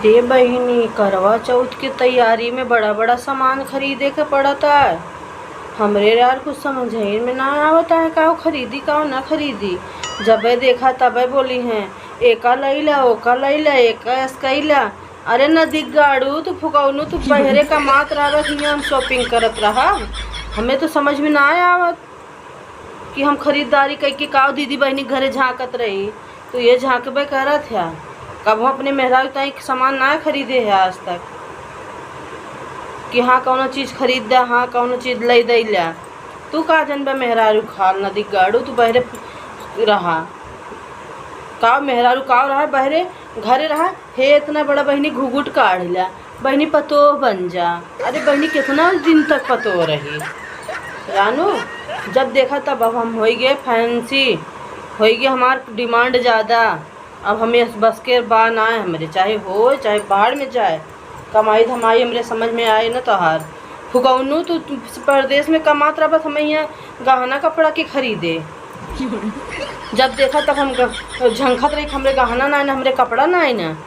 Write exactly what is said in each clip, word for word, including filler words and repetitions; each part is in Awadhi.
ए बहिनी, करवा चौथ के तैयारी में बड़ा बड़ा सामान खरीदे के पड़त है। हमरे यार कुछ समझे में ना आवत है, काव खरीदी काव ना खरीदी। जबे देखा तबे बोली हैं, एका लैला, ओका लैला, एका ऐस कैला। अरे नदी गाड़ू, तू फुकौनू, तू बहरे कमात रहबा कि हम shopping करत रहब? हमें तो समझ में ना आवत कि हम खरीदारी कइके काव दीदी बहिनी घरे झाँकत रही, तो ये झाँकबे करत है। कबहूँ अपने मेहरारू ताई के सामान ना खरीदे है आज तक कि हाँ कौनो चीज खरीद दे, हाँ कौनो चीज ले दे ल्या। तू का जनबे मेहरारू खाल नदी गाड़ू, तू बहरे रहा। काव मेहरारू काव रहा बहरे, घरे रहा। हे इतना बड़ा बहिनी घुघुट काढ़ ल्या, बहिनी पतोह बन जा। अरे बहिनी कितना दिन तक पतोह रही जानू? जब देखा तब अब हम होई गए fancy, होई गए हमार demand ज्यादा। अब हमें बस के बा ना है हमरे, चाहे होए चाहे भाड़ में जाए, कमाई धमाई हमरे समझ में आए ना तोहार। फुकौनू तू, तू परदेस में कमात रहबा, हमें यहाँ गहना कपड़ा के खरीदे। जब देखा तब हम ग-, झंखत रही, हमरे गहना ना है ना, हमरे कपड़ा ना है ना।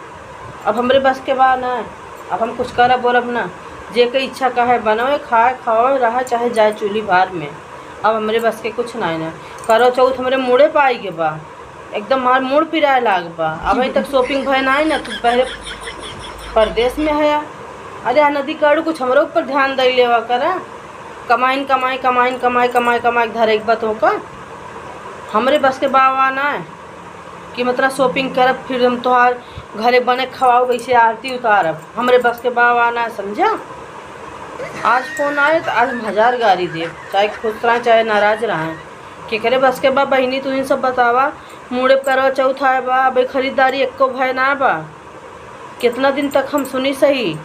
अब हमरे बस के बा ना, अब हम कुछ करब बोलब ना। जे के इच्छा कहे बनवे, खाए, खावे, रहे, चाहे जाए चूल्ही भार में। अब हमरे बस के कुछ ना है ना। करवा चौथ हमरे मूड़े पाई के बा, एकदम हमार मूड़ पिराए लाग बा। अबहीं तक shopping भय ना है ना, तू बहरे परदेस में है। अरे आ नदी गाड़ू, कुछ हमरे ऊपर ध्यान दे लेवा करा। कमाइन, कमाई, कमाइन, कमाई, कमाई, कमाई के धरे के बा तोहका। हमरे बस के बा वा ना है कि मतलब shopping करब, फिर हम तोहार घरे बने खवाऊ, वैसे आरती उतारब। हमरे बस के बा वा ना है, समझा? आज phone आए तो आज हम हजार गारी देब, चाहे खुश रहें चाहे नाराज रहें। केकरे बस के बा बहिनी, तू ही सब बतावा। मूड़े पे करवा चौथ आए बा, अबे खरीदारी एक्को भय ना बा। कितना दिन तक हम सुनी सही?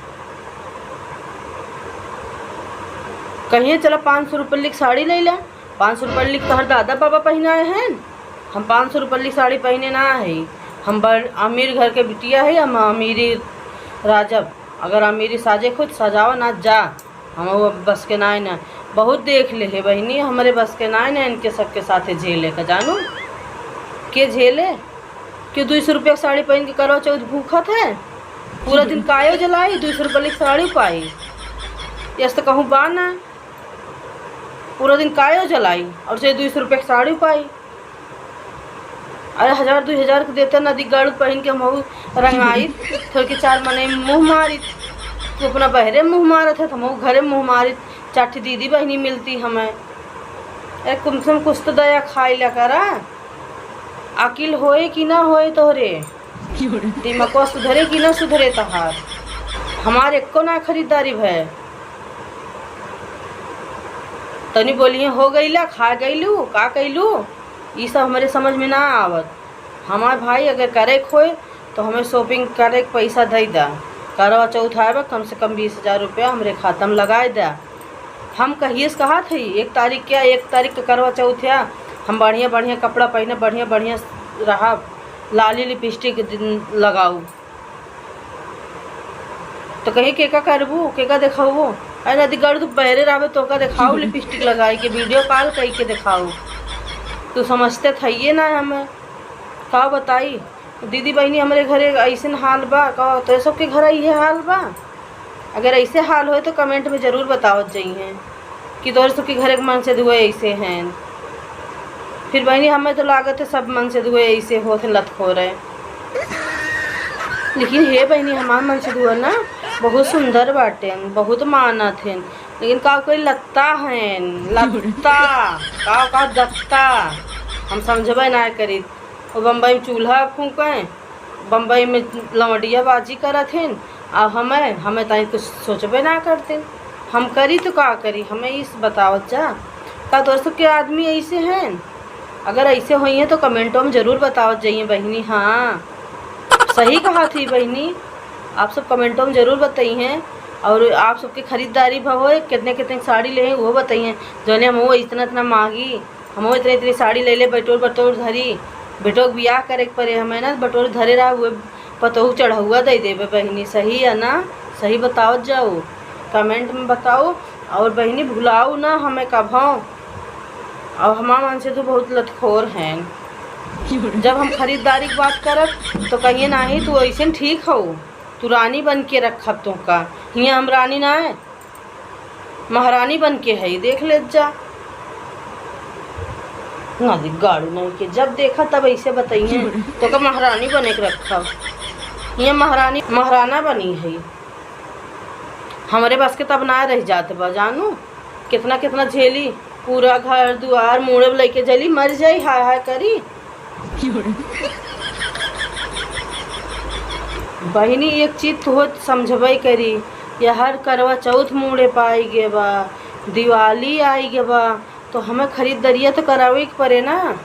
कहिए चला पाँच सौ रुपये लिख साड़ी ले ला। पाँच सौ रुपये लिख तोहर दादा बाबा पहिनाए हैं, हम पाँच सौ रुपये लिख साड़ी पहिने ना है। हम बड़ अमीर घर के बिटिया है, हम अमीरी राजब। अगर अमीरी साजे खुद सजावा ना जा, हम वो बस के नाय ना। बहुत देख ले हे बहिनी, हमरे बस के नाय ना इनके सबके साथे झेले का, जानू। के झेले? कि दुई सौ रुपया के साड़ी पहिन के करवा चौथ भूखत है, पूरा दिन कायो जलाई, दुई सौ रुपया के साड़ी पाई, यस तो कहूँ बा ना, पूरा दिन कायो जलाई और से दुई सौ रुपया के साड़ी पाई। अरे हजार दुई हजार के देते नदी गाड़ू पहिन के हमहू रंगाइत, थोड़ के चार मने मुँह मारित। तू अपना बहरे मुँह मारत है, तो हमहू घरे मुँह मारित। चार ठी दीदी बहिनी मिलती हमें। अरे कम से कम कुछ तो दया खाई ला करा। अकिल होए कि ना होए तोहरे, दिमागवा सुधरे कि ना सुधरे तोहार। हमार एको ना खरीदारी भय। तनी बोलिए हो गईला, खा गईलू, का कईलू? ई सब हमरे समझ में ना आवत। हमार भाई अगर करे के होए तो हमें shopping करे के पैसा दे दा। करवा चौथ आए बा, कम से कम बीस हजार रुपया हमरे खाता में लगाए दा। हम कहिए से कहत हई, एक तारीख क्या, एक तारीख के करवा चौथ है, हम बढ़िया बढ़िया कपड़ा पहिने, बढ़िया बढ़िया रहब, लाली लिपस्टिक दिन लगाऊ। तो कही, "केका करबू, केका देखाऊ?" अरे नदी गाड़ू, तू बहरे रहबे, तोका देखाऊ लिपस्टिक लगाई के, video call कई के देखाऊ। तू समझते थइये ना हमें, का बताई? दीदी बहिनी, हमरे घरे ऐसन हाल बा, का तोरे सबके घर इहे हाल बा? अगर ऐसे हाल होए तो comment में जरूर बतावत जइहें कि तोरे सबके घरे के मनसेधुए ऐसे हैं। फिर बहिनी, हमें तो लागत है सब मनसेधुए ऐसे होत हैं, लतखोर हैं। लेकिन हे बहिनी, हमार मनसेधुआ ना बहुत सुंदर बाटे, बहुत मानत हैं, लेकिन का कोई लत्ता हैं, लत्ता, का, का दत्ता, हम समझबे ना करी। वो बम्बई में चूल्हा फूंके, बम्बई में लवंडिया बाजी करत हैं, आ हमें, हमें ताई कुछ सोचबे ना करते। हम करी तो का करी, हमें इस बतावत जा। का तोर सबके आदमी ऐसे हैं? अगर ऐसे होइहें तो commentों में जरूर बतावत जाइए बहिनी। हाँ, सही कहा थी बहिनी, आप सब commentों में जरूर बताइए। और आप सबके खरीदारी भा होए, कितने कितने साड़ी ले हैं, वो बताइए। जौने हम वो इतना इतना मांगी, हमहू इतनी इतनी साड़ी ले ले, बटोर बटोर धरी। बेटो के बियाह करे के परे हमें ना, बटोर धरे रहा, उहे पतोहू चढ़ौआ दे देबे बहिनी। सही है ना? सही बतावत जाओ, comment में बताओ। और बहिनी, भुलाओ ना हमें कभो। और हमार मनसेधू बहुत लतखोर हैं। जब हम खरीदारी की बात करब तो कहिए, "नाही, तू ऐसे ठीक हो।" तू रानी बन के रखब तोहका। हियाँ हम रानी ना है, महारानी बन के है, देख ले जा। ना दी गाड़ू नहीं के, जब देखा तब ऐसे बताइए, तोहका महारानी बने के रखब। हियाँ महारानी, महाराना बनी है। हमरे बस के तब ना रह जात बा, जानू। कितना, कितना झेली, पूरा घर दुआर मूड़े लइके जली, मर जाई, हाय, हाय करी। बहिनी, एक चीज तो होत समझबे करी, या हर करवा चौथ मूड़े पाई गे बा, दिवाली आई गे बा, तो हमें खरीदारिया तो करावे के पड़े ना।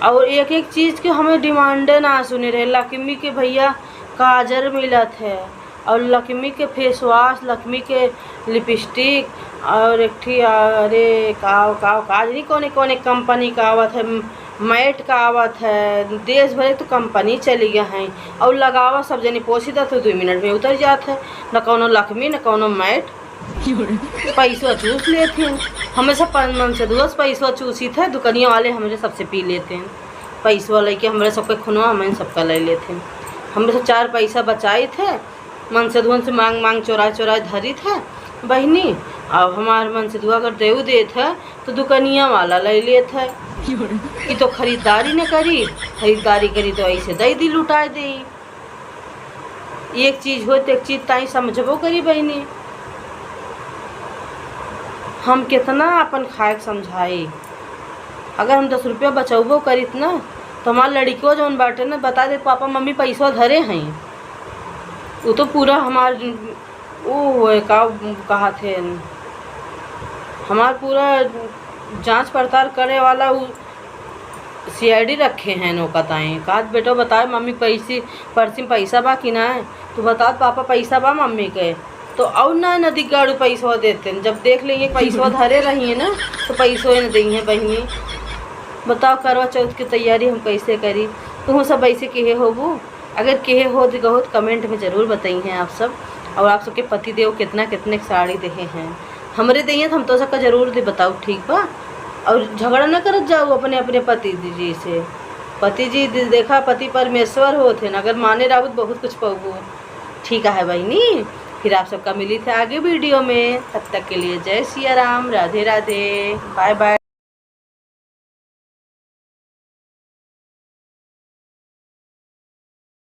और एक एक चीज के हमें डिमांडे ना सुने रहे। लक्ष्मी के भैया काजर मिलत है, और लक्ष्मी के फेस वॉश, लक्ष्मी के लिपस्टिक, और एक ठी, अरे, का, का, का जानी कौने, कौने कंपनी का आवत है, मैट का आवत है, देश भर तो कंपनी चली गया है। और लगावा सब जनी पोसी दा तो दो मिनट में उतर जात है, न कौनो लक्ष्मी, न कौनो मैट। पैसवा चूस लेत हैं। हमेशा पन-, मनसेधुआ से पैसवा चूसित है, दुकनिया वाले हमरे सबसे पी लेत हैं। पैसवा लइके हमरे सबके खुनवा, हमें सबका ले लेत हैं। हमरे सब चार पैसा बचाइत है, मनसेधुअन से मांग मांग, चोराए चोराए धरित है बहिनी। अब हमार मनसेधुआ अगर देऊ देत है, तो दुकनिया वाला ले लेत है कि तो खरीदारी न करी, खरीदारी करी तो ऐसे दई दी, लुटाए देई। एक चीज होत, एक चीज ताई समझबो करी बहिनी। हम कितना अपन खाए के समझाई, अगर हम दस रुपया बचौबो करित ना, तो हमार लड़िको जौन बाटे ना, बता दे, "पापा, मम्मी पैसवा धरे हैं।" उ तो पूरा हमार, उ होए, का कहत है, हमार पूरा जांच पड़ताल करे वाला उ सीआईडी रखे हैं ओका ताई। कहत, "बेटो, बताओ मम्मी, पैसे, पर्सी में पैसा बा कि ना?" तो बताओ, "पापा, पैसा बा मम्मी के।" तो और ना नदी गाड़ू पैसवा देते हैं। जब देख लेंगे पैसवा धरे रही है ना, तो पैसवा न देंगे बहिनी। बताओ, करवा चौथ की तैयारी हम कैसे करी? तुम सब ऐसे किहे होबू? अगर किहे हो तो बहुत कमेंट में ज़रूर बताइए आप सब। और आप सबके पति देव कितना, कितने साड़ी देहे हैं? हमरे देइए तो हम तो सबका जरूर दे बताओ, ठीक बा? और झगड़ा ना करत जाओ अपने, अपने पति जी से। पति जी दे-, देखा, पति परमेश्वर होत है ना, अगर माने रहू तो बहुत कुछ पाबू। ठीक है बहिनी, फिर आप सबका मिली थे आगे वीडियो में। तब तक के लिए जय सिया राम, राधे राधे, बाय बाय।